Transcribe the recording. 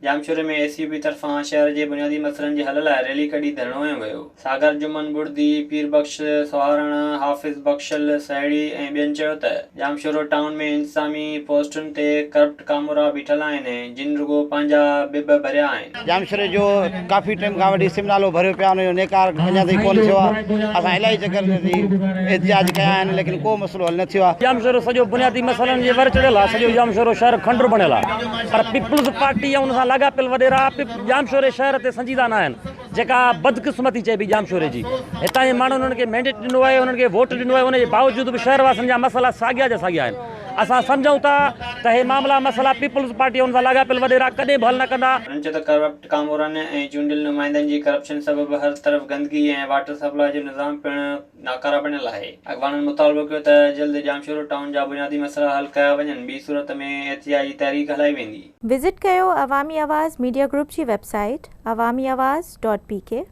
ڄامشوري ۾ S U P طرفان شهر جي بنيادي مسئلن جي حل لاء ريلي ڪڍي ڌرڻو هنيو ويو. ساگر جمن بڙدي، پير بخش سهارڻ، حافظ بخشل سهيڙي ۽ ٻين چيو ته ڄامشورو ٽائون ۾ انتظامي پوسٽن تي ڪرپٽ ڪامورا بيٺل آهن جن رڳو پنهنجا بب ڀريا آهن. ڄامشوري جو ڪافي ٽائيم کان وٺي سم نالو ڀريو پيو آهي ان جو نيڪار اڃا تائين ڪونه ٿيو آهي اسان الائي چڪر تي احتجاج ڪيا آهن ليڪن ڪو مسئلو حل نه ٿيو آهي. ڄامشورو سڄو بنيادي مسئلن جي ور چڙهيل آهي سڄو ڄامشورو شهر کنڊر بڻيل آهي پر پيپلز پارٽي ۽ ان سان لاڳاپيل وڏيرا ڄامشوري شهر تي سنجيده نه آهن جيڪا بدقسمتي چئبي ڄامشوري جي هتان جي ماڻهن انهن کي مينڊيٽ ڏنو آهي انهن کي ووٽ ڏنو آهي ان جي باوجود به شهر واسين جا مسئلا ساڳيا جا ساڳيا آهن اسان سمجهون ٿا ته هي معاملا مسئلا پيپلز پارٽي ۽ ان سان لاڳاپيل وڏيرا ڪڏهن به حل نه ڪندا. هنن چيو ته ڪرپٽ ڪامورن ۽ چونڊيل نمائندن جي ڪرپشن سبب هر طرف گندگي ۽ واٽر سپلاء جو نظام پڻ ناڪاره بڻيل آهي. اڳواڻن مطالبو ڪيو ته جلد ڄامشورو ٽائون جا بنيادي مسئلا حل ڪيا وڃن ٻي صورت ۾ احتجاجي تحريڪ هلائي ويندي. وزٽ ڪيو عوامي آواز ميڊيا گروپ جي website Awami Awaz dot P K.